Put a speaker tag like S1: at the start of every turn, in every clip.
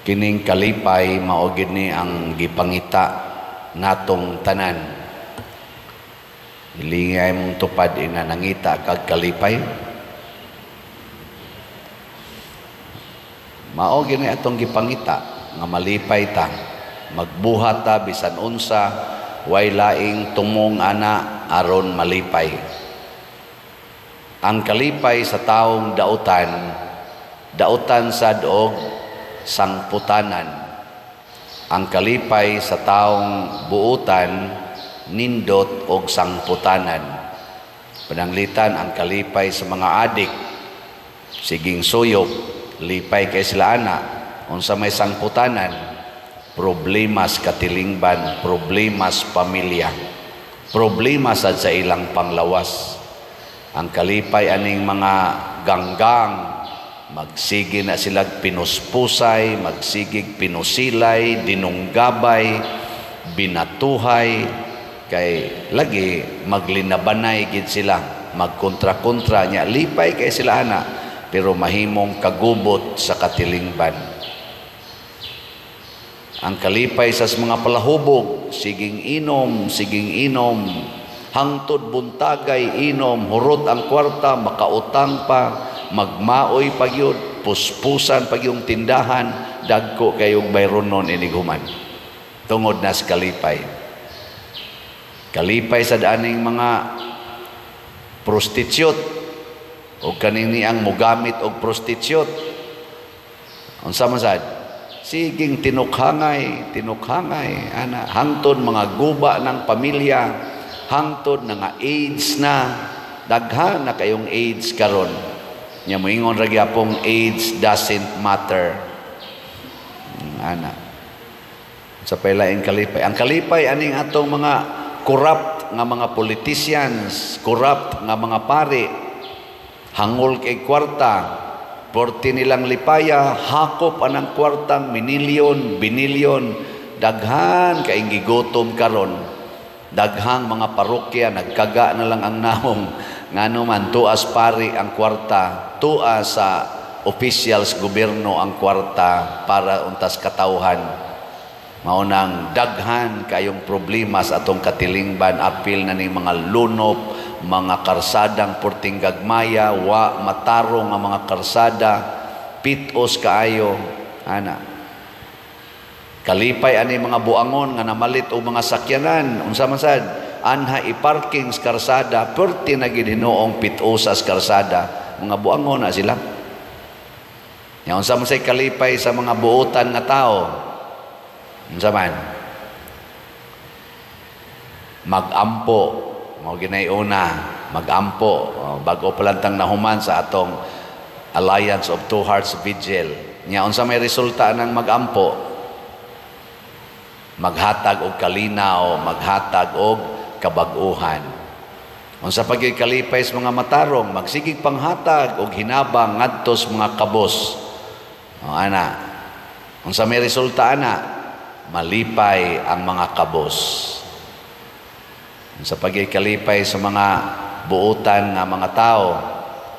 S1: Kining kalipay mao gid ni ang gipangita natong tanan. Hilingay mong tupad ina nangita kag kalipay. Mao gid ni atong gipangita nga malipay ta, magbuhat ta bisan unsa, way laing tumong ana aron malipay. Ang kalipay sa taong dautan, dautan sad og sangputanan. Ang kalipay sa taong buutan, nindot og sangputanan. Pananglitan ang kalipay sa mga adik, siging suyop, lipay kay sila ana. Unsa may sangputanan? Problemas katilingban, problemas pamilya, problema sad sa ilang panglawas. Ang kalipay aning mga ganggang, magsige na silag pinuspusay, magsigig pinusilay, dinunggabay, binatuhay, kay lagi maglinabanay gid sila, magkontra-kontra niya, lipay kay sila ana, pero mahimong kagubot sa katilingban. Ang kalipay sa mga palahubog, siging inom, hangtod buntagay inom, hurot ang kwarta, makautang pa, magmaoy pagyud, puspusan pag yung tindahan, dagko kayong bayronon inighuman. Tungod nas kalipay. Kalipay sa daaning mga prostitute o kaning niang mugamit og prostitute. Unsa man sad? Siging tinukhangay, tinukhangay ana, hangtod mga guba ng pamilya, hangtod na nga AIDS na, daghan na kayong AIDS karon. Nya moingon ra gyapong AIDS doesn't matter. Ana. Sa pailaing kalipay. Ang kalipay aning atong mga corrupt nga mga politicians, corrupt nga mga pari, hangol kay kwarta, porti nilang lipaya, hakop anang kwartang minilyon, binilyon, daghan kaing gigutom karon. Daghang mga parokya nagkaga na lang ang naong ngano man tuas pari ang kwarta, tuas sa officials gobyerno ang kwarta para untas katawhan. Mao nang daghan kayong problema sa atong katilingban, apil na ning mga lunop, mga karsadang porting gagmaya, wa matarong nga mga karsada, pitos kaayo ana. Kalipay ani mga buangon nga namalit og mga sakyanan, unsa man sad anha i-parking sa karsada, perti na gid hinuong pitosas karsada, mga buangon na sila. Nya unsa man say kalipay sa mga buotan nga tao? Unsa man? Magampo, mao ginay una, magampo, bago pa lang tang nahuman sa atong Alliance of Two Hearts Vigil. Nya unsa may resulta ng magampo? Maghatag og kalinaw, maghatag og kabag-uhan. Unsa pa gyud kalipay sa mga matarong, magsigig panghatag og hinabang ngadto sa mga kabos. O ana. Unsa may resulta ana? Malipay ang mga kabos. Unsa pa gyud kalipay sa mga buotan nga mga tao,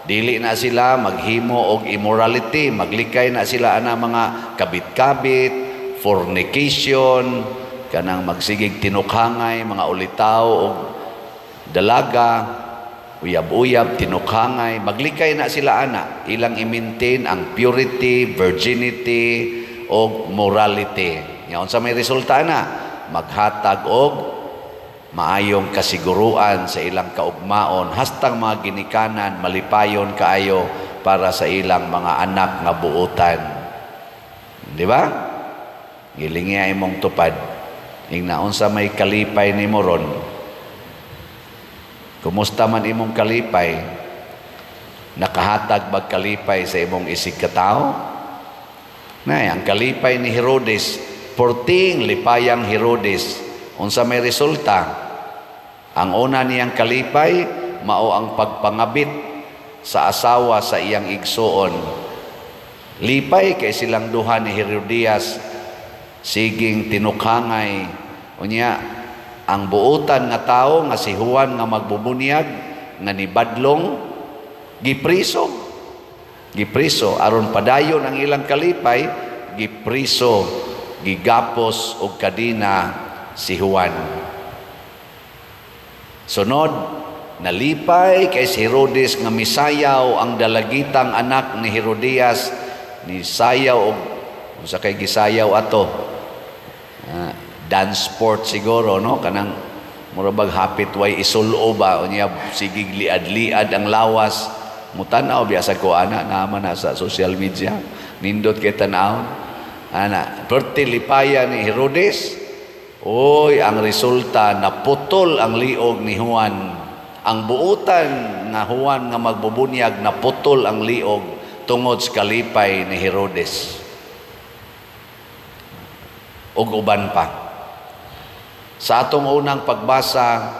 S1: dili na sila maghimo og immorality, maglikay na sila ana mga kabit-kabit, fornication, kanang magsigig tinukhangay, mga ulitaw og dalaga, uyab-uyab, tinukhangay, maglikay na sila ana, ilang i-maintain ang purity, virginity og morality. Nga unsa may resulta ana? Maghatag og maayong kasiguruan sa ilang kaugmaon, hastang mga ginikanan malipayon kaayo para sa ilang mga anak nga buotan. Di ba? Gilingi imong tupad. Ingna unsa may kalipay nimo ron? Kumusta man imong kalipay? Nakahatag bag kalipay sa imong isig katao? Nay, ang kalipay ni Herodes, porting lipayang Herodes, unsa may resulta? Ang una niyang kalipay mao ang pagpangabit sa asawa sa iyang igsuon. Lipay kay silang duha ni Herodias, siging tinukhangay. Unya ang buotan nga tawo nga si Juan nga magbubunyag nga nibadlong, gipriso. Gipriso aron padayon ang ilang kalipay, gipriso, gigapos og kadina si Juan. Sunod, nalipay kay si Herodes nga misayaw ang dalagitang anak ni Herodias, ni sayaw og unsa kay gisayaw ato? Dance sport siguro, no? Kanang mura bag hapit way isulo ba, unya sigig liad-liad ang lawas. Mutanaw biya sa ko ana, naman na sa social media. Nindot kay tan-awon. Ana, perti lipaya ni Herodes. Oy, ang resulta, naputol ang liog ni Juan. Ang buutan nga Juan nga magbubunyag, naputol ang liog tungod sa kalipay ni Herodes. Ug uban pa. Sa atong unang pagbasa,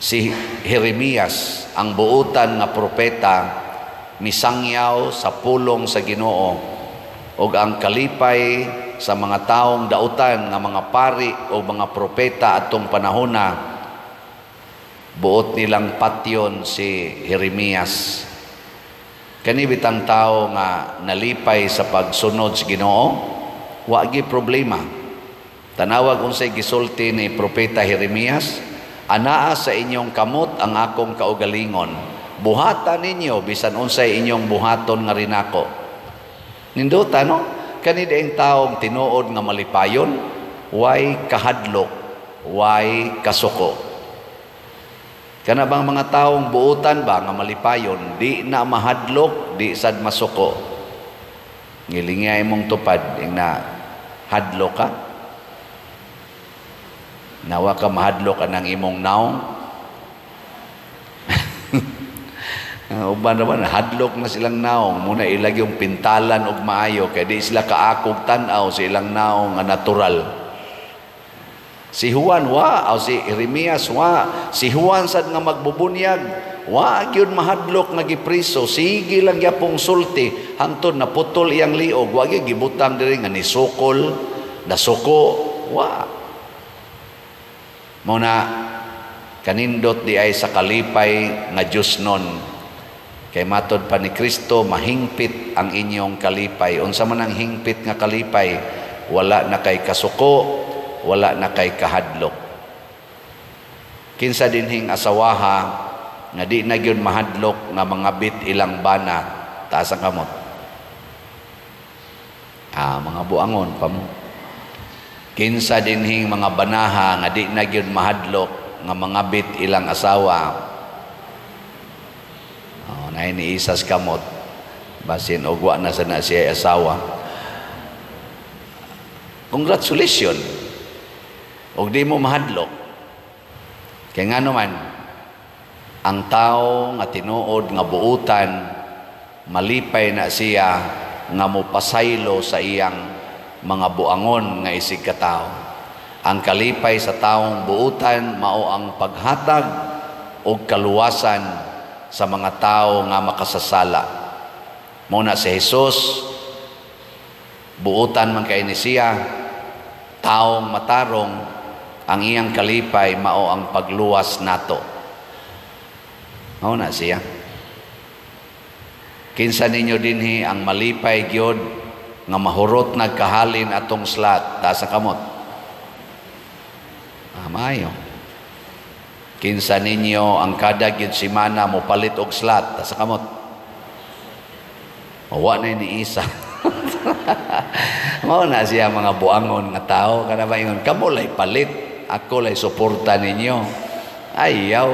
S1: si Jeremias, ang buutan nga propeta, misangyaw sa pulong sa Ginoo ug ang kalipay sa mga taong dautan nga mga pari o mga propeta atong panahona, buot nilang patyon si Jeremias. Kani bitang tao nga nalipay sa pagsunod sa Ginoo, wa gi problema. Tanawag unsay gisulti ni propeta Jeremias: "Anaa sa inyong kamot ang akong kaugalingon. Buhata ninyo bisan unsay inyong buhaton nga rinako." Nindota, no? Kani dieng taong tinuod nga malipayon, way kahadlok, way kasuko. Kana bang mga taong buutan ba nga malipayon, di na mahadlok, di sad masuko. Ngilingay mong tupad, ing na hadlok ka. Nawa ka mahadlok anang imong naong. Uban naman, hadlok na silang naong. Muna ilag yung pintalan og maayo, kaya di sila kaakog tan-aw sa ilang naong nga natural. Si Juan, wa. O si Jeremias, wa. Si Juan sad nga magbubunyag, wa gyud mahadlok nga gipriso. Sige lang gyapong sulti hangtod naputol iyang liog. Wa gyud gibutang diri nga nisukol, nasuko, wa. Muna kanindot di ay sa kalipay nga Dios nun. Kay matod pa ni Kristo, mahingpit ang inyong kalipay. Unsa man ang hingpit nga kalipay? Wala na kay kasuko, wala na kay kahadlok. Kinsa dinhing asawaha nga di na gyud mahadlok nga mangabit ilang bana, taas ang kamot. Mga buangon pa mo. Kinsa dinhing mga banaha nga di na gyud mahadlok nga mangabit ilang asawa. Oh, nay ni isas kamot. Basin og wa na sa na siya asawa. Congratulations. Og di mo mahadlok. Kay ngano man, ang tao nga tinuod nga buutan, malipay na siya nga mopasaylo sa iyang mga buangon nga isig katao. Ang kalipay sa taong buutan mao ang paghatag og kaluwasan sa mga tao nga makasasala. Mao na si Jesus, buutan man kay ni siya, taong matarong, ang iyang kalipay mao ang pagluwas nato. Mao na siya. Kinsa ninyo dinhi ang malipay gyud nga mahurot nagkahalin atong slot, taas ang kamot. Maayo. Kinsa ninyo ang kada gyud semana mo palit og slot, taas ang kamot. Wa na ni isa. Mao na siya mga buangon nga tao kana ba ingon kamo lay palit, ako lay suporta ninyo. Ayaw,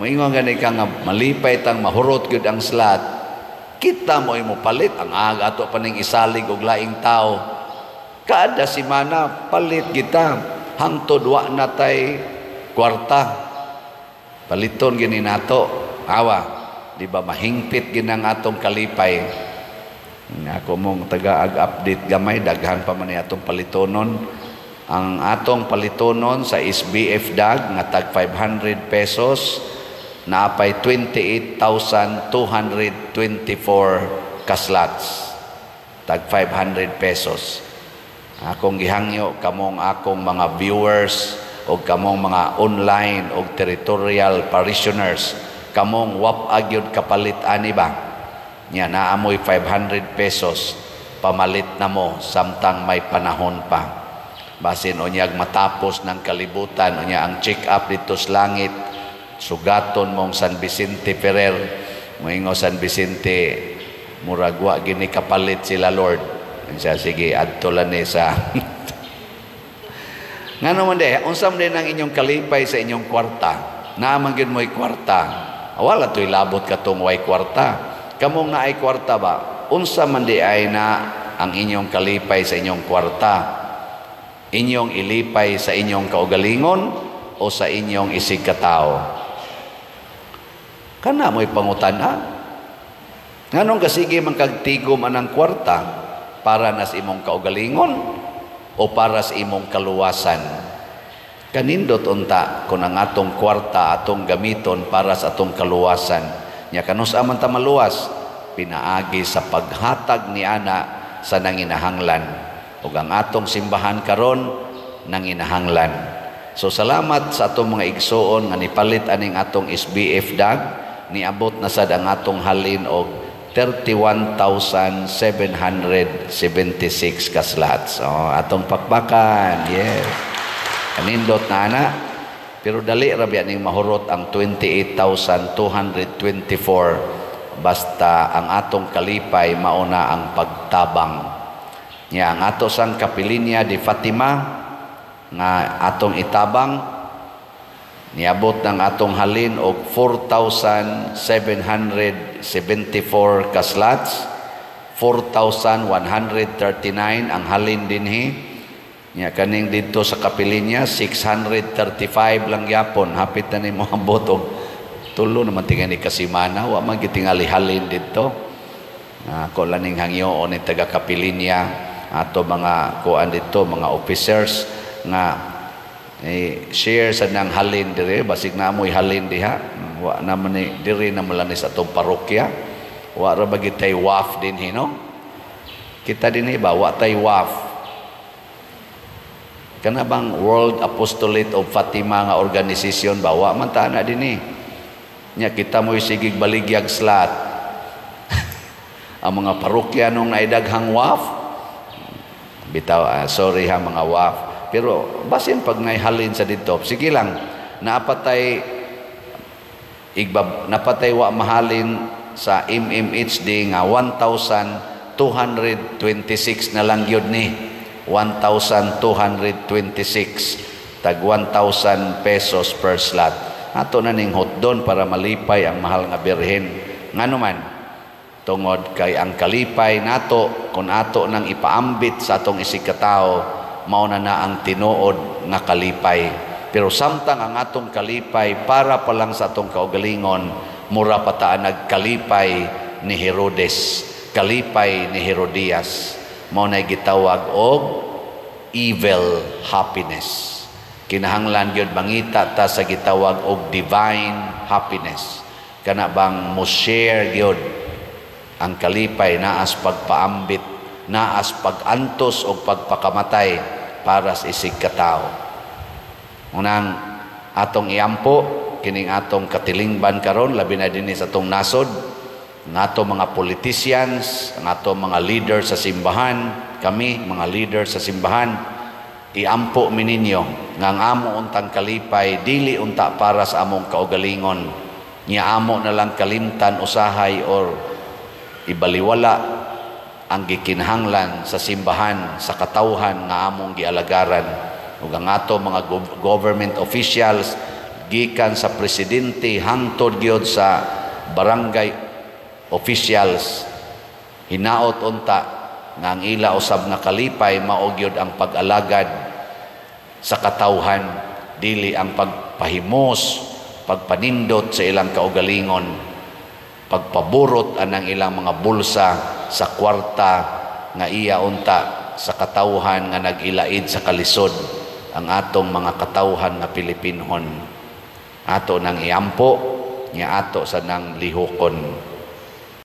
S1: moingon gani ka nga malipay tang mahurot gyud ang slot. Kita mo imo palit ang aga ato pa ning isalig og laing tao. Kada semana palit kita hangtod wa na tay kwarta. Paliton gini nato. Awa, di ba mahingpit ginang atong kalipay. Ako mong taga-ag-update gamay, daghan pa man ni atong palitonon. Ang atong palitonon sa SBF DAG nga tag 500 pesos, naapay 28,224 kaslots, tag 500 pesos. Akong gihangyo kamong akong mga viewers o kamong mga online o territorial parishioners, kamong wap agyod kapalit ani ba nya naamoy 500 pesos. Pamalit na mo samtang may panahon pa. Basin unyag matapos ng kalibutan, unya ang check up dito sa langit, sugaton mong San Vicente Ferrer, moingon San Vicente, murag wa gini kapalit sila, Lord. Siya, sige, adto lang ni sa. Ngano man de, unsa man din ang inyong kalipay sa inyong kwarta? Naa man gyud mo'y kwarta. Wala to'y labot katong way kwarta. Kamong naay kwarta ba? Unsa man di ay na ang inyong kalipay sa inyong kwarta? Inyong ilipay sa inyong kaugalingon o sa inyong isig katao? Kana mo'y pangutana. Nganong kasige man kagtigom anang kwarta, para na sa imong kaugalingon o para sa imong kaluwasan? Kanindot unta kung ang atong kwarta atong gamiton para sa atong kaluwasan. Nya kanus-a man ta maluwas? Pinaagi sa paghatag ni ana sa nanginahanglan. Ug ang atong simbahan karon nanginahanglan. So salamat sa atong mga igsoon nga nipalit aning atong SBF dag, niabot na sad ang atong halin og 31,776 ka slots. Oh, atong pakpakan. Yes. Kanindot na ana. Pero dali ra biya ning mahurot ang 28,224 basta ang atong kalipay mauna ang pagtabang. Nya ang ato sang Kapilinya di Fatima nga atong itabang, niabot ng atong halin og 4,774 ka slots, 4,139 ang halin dinhi. Nya kaning didto sa Kapilinya 635 lang gyapon, hapit na nimo ambot og tulo naman tingali ka semana, wa man gitingali halin didto. Ako lang ning hangyoon ni taga Kapilinya, ato mga kuan didto, mga officers nga eh, share sa nang halin dire, basig na amoy halin diha. Wa naman ni dire na man ni sa atong parokya. Wa ra ba gitay WAF dinhi, no? Kita dinhi ba wa tay WAF? Kana bang World Apostolate of Fatima nga organization ba, wa man ta na dinhi. Nya kita mo'y sigig baligyag slot. Ang mga parokya nung naidaghang WAF bitaw, sorry ha mga WAF, pero basin pag naihalin sa dito, sige lang, napatay igbab, napatay wa mahalin sa MMHD nga 1,226 na lang yun ni 1,226, tag 1,000 pesos per slot. Ato na ning hotdon para malipay ang mahal nga Birhen. Ngano man, tungod kay ang kalipay nato kung ato nang ipaambit sa atong isig katao, mao na na ang tinuod nga kalipay. Pero samtang ang atong kalipay para pa lang sa atong kaugalingon, mura pa ta nagkalipay ni Herodes, kalipay ni Herodias. Mao na gitawag og evil happiness. Kinahanglan gyud mangita ta sa gitawag og divine happiness. Kana bang mo share gyud ang kalipay, naas pagpaambit, naas pag-antos o pagpakamatay para sa isig katao. Unang atong iampo kining atong katilingban karon, labi na dinhi sa atong nasod, ang atong mga politicians, ang atong mga leader sa simbahan, kami mga leader sa simbahan, iampo mi ninyo nga ang amo untang kalipay dili unta para sa among kaugalingon. Nya amo na lang kalimtan usahay or ibaliwala ang gikinahanglan sa simbahan, sa katawhan nga among gialagaran. Ug ang ato mga government officials, gikan sa presidente hangtod gyud sa barangay officials, hinaot unta nga ang ila usab nga kalipay mao gyud ang pag-alagad sa katawhan, dili ang pagpahimos, pagpanindot sa ilang kaugalingon, pagpaburot anang ilang mga bulsa sa kwarta nga iya unta sa katawhan nga nag-ilaid sa kalisod ang atong mga katawhan nga Pilipinhon. Ato nang iampo, nya ato sa nang lihokon.